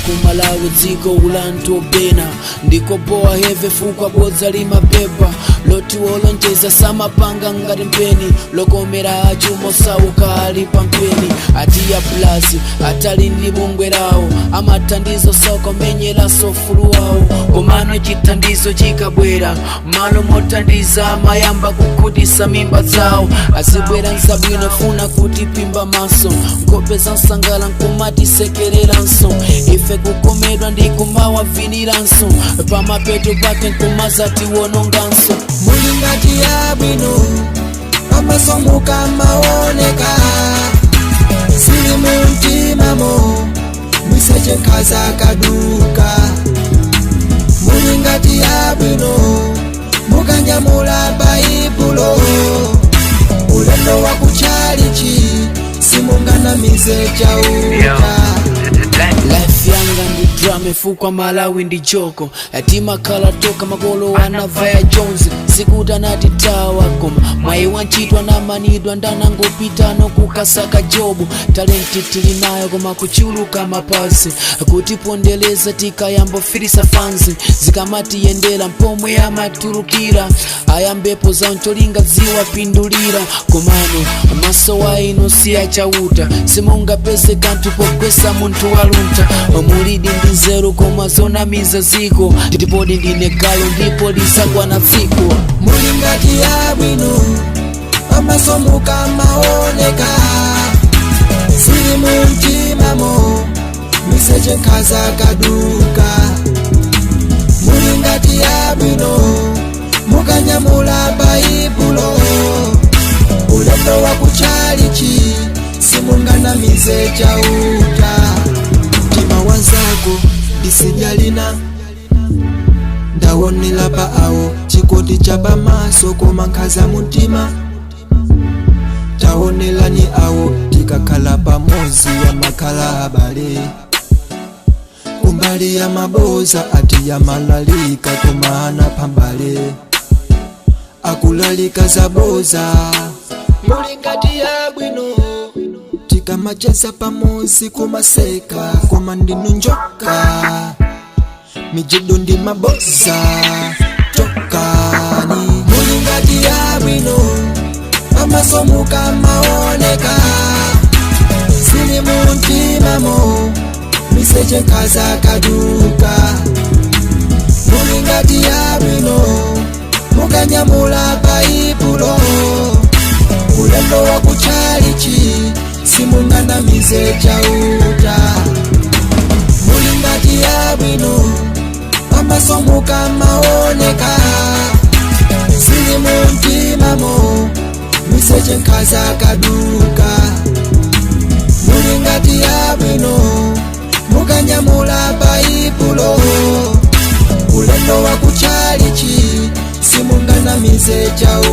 Ku Malawi dziko ulanthu obena ndikobowa heve fukwa bodza limapepa loti wolonjeza samapanga ngati mpeni lokomera achuma osauka ali pampeni. Atiya Plus atali ndi bungwe lawo, amathandizo sokomenyeraso ufulu wawo, komano chithandizo chikabwera, malo mothandiza amayamba kukhutisa mimba zawo. Azibwera nzabwino funa kutipimba maso, nkhope za msangala nkumatisekereranso, ife kukomedwa ndi kumawaviniranso, pamapeto pake nkumazatiwononganso. Muli ngati yabwino pamaso mukamaoneka, sili mumtimamo miseche nkhaza kaduka. Muli ngati yabwino mukanyamula Baibulo, ulendo wa kuchalichi simunganamize Chauta. Life yanga ndi drama ifukwa Malawi ndi joko, timakhala toka makolo anavaya Jones, sikuti anatitawa koma mwayi wantchito anamanidwa ndanangopitano kukasaka job. Talent tili nayo koma kuchuluka mapasi kutipondeleza, tikayambofirisa fanzi zikamatiyendera mpomwe amatulukira ayambepo za ncholinga ziwapindulira. Komano maso wa inu siyachauta, simungapeze kanthu pogwesa munthu walunta. Mulidi ndi nzeru koma zonamiza ziko, ndipodi ndine galo ndipo lisakwana tsiku. Muli ngati yabwino pamaso mukamaoneka, sili mumtimamo miseche nkhaza kaduka. Muli ngati yabwino mukanyamula Baibulo, ulendo wa kuchalichi simunganamize Chauta. Mtima wanzako ndisijalina ndawonela pa awo, chikondi cha pamaso koma nkhaza mutima. Taonelani awo, tikakhala pamozi yamakhala abale, kumbali ya maboza ati yamalalika koma anapambale akulalika zaboza. Muli ngati yabwino tikamacheza pamozi kumaseka, koma ndinu njoka, mijido ndi maboza tokani. Muli ngati yabwino pamaso mukamaoneka, sili mumtimamo miseche nkhaza kaduka. Muli ngati yabwino mukanyamula Baibulo, ulendo wa kuchalichi simunganamize Chauta. Muli ngati yabwino pamaso mukamaoneka, sili mumtimamo miseche nkhaza kaduka. Muli ngati yabwino mukanyamula Baibulo, ulendo wa kuchalichi simunganamize Chauta.